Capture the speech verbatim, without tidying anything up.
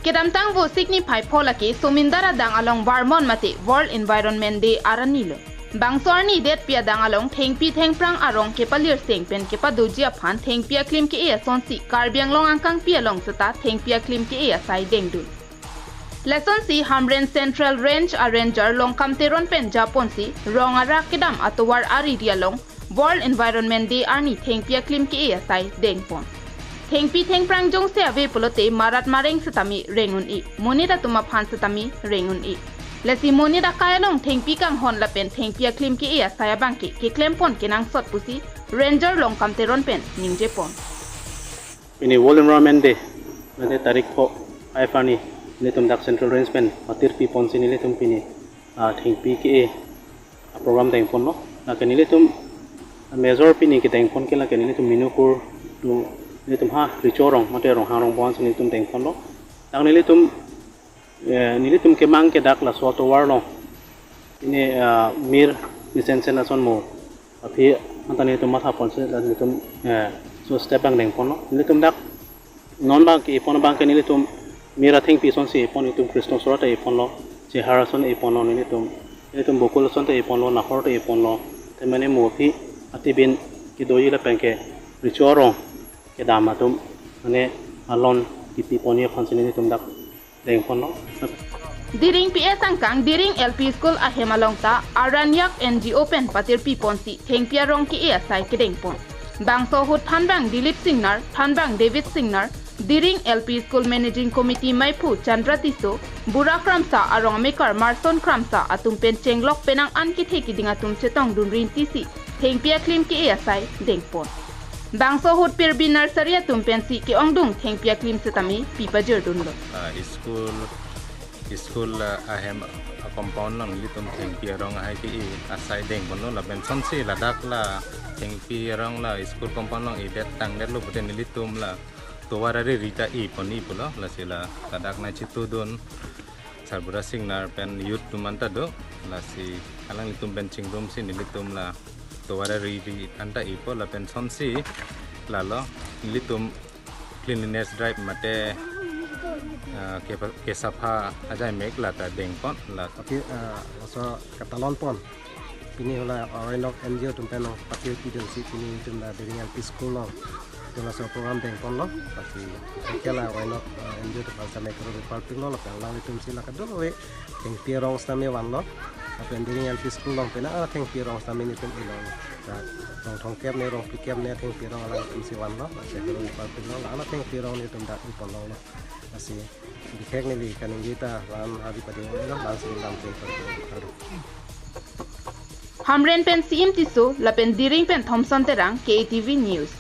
Kedamtang Vosik niphai pho lake Somindar adang along Varmon mate World Environment Day arni lo. Bangso arni detpi adang along thengpi thengphrang arong kepalirseng pen kepadoji aphan thengpi aklim ke-e asonsi Karbi Anglong angkangpi along seta thengpi aklim ke-e asai dengdun. Lasonsi Hamren Central Range a Ranger Longkam Teron pen japonsi rong arak kedam atovar ariri along World Environment Day arni thengpi aklim ke-e asai dengpon. Thengpi thengphrang jongsi ave pulote marat mareng setame reng un-e, monit atum aphan setame reng un-e. Lasi monit akai along thengpi kanghon lapen thengpi aklim ke-e asai abangke keklempon kenangsot pusi Ranger Longkam Teron pen ningjepon. Pini World Environment Day, mate tarik pho five arni, nelitum dak Central Range pen patirpiponsi nelitum pini, ah, thengpi ke-e, ah, program dengponlo. Lake nelitum major pini kedengpon ke lake nelitum Minukur atum, nelitum ha Recho Rong, mate Ronghang Rong bonsi nelitum dengponlo. Dak nelitum, eh, nelitum kemang ke dak laso atovar along. Ini, ah, mir mesensen ason mo. Aphi anta nelitum mathaponsi la nelitum, eh, so step abang dengponlo. Nelitum dak non abangke epon abangke nelitum mir athengpi asonsi epon, nelitum Krishnasora ta eponlo, Chehar ason eponlo nelitum, nelitum Bokul ason ta eponlo, Nahor ta eponlo, te mane mo aphi atibin kedoji lapen ke Recho Rong kedam atum mane alon kipi ponji aphansi nelitum dak dengponlo. Diring P S angkang Diring L P School ahem along ta Aranyak N G O pen patirpiponsi thengpi arong ke-e asai kedengpon. Bangso ahut thanbang Dilip Singnar, thanbang David Singnar, Diring L P School Managing Committee maiphu Chandra Tisso, Bura Kramsa arong amekar Marson Kramsa atum pen chenglok penang an kethe keding atum chetongdun rintisi thengpi aklim ke-e asai dengpon. Bangso ahut Pirbi Nursery atum pensi ke-ongdung thengpi aklim setame pipajirdunlo. Ah, school, school, ah, ahem, ah, compound along nelitum thengpi arong ahai ke-e asai dengponlo lapen sonsi ladak la thengpi arong la school compound along edet tangdetlo pute nelitum la tovar ariri ta epon-i pulo, lasi la ladak nai chitudun Sarbura Singnar pen youth atum anta do, lasi alanglitum pen chingrumsi nelitum la tovar ariri anta epo lapen sonsi lalo nelitum cleanliness drive mate, ah, ke, kesapha ajai mek la ta dengpon la. Aphi, ah, laso katalonpon. Pini hala Aranyak N G O atum pen nangpatirpidunsi pini itum la Diring L P School along itum laso program dengponlo. Lasi ke la Aranyak, ah, N G O atum aphan setame kardom pipapiklo lapen alanglitumsi la kadokave thengpi arong setame vanlo. Lapen Diring L P School along pen la thengpi arong setame nelitum ilong. Rong thomkep ne rong phlikep ne thengpi arong alanglitumsi vanlo. Lasi kardom pipapiklo, la thengpi arong nelitum dak eponlonglo. Lasi bikhek neli kaningje ta la-an adi pading lo, la-ansi lam cheng. Hamren pen C M Tisso, lapen Diring pen Thomson Terang, K A T V News.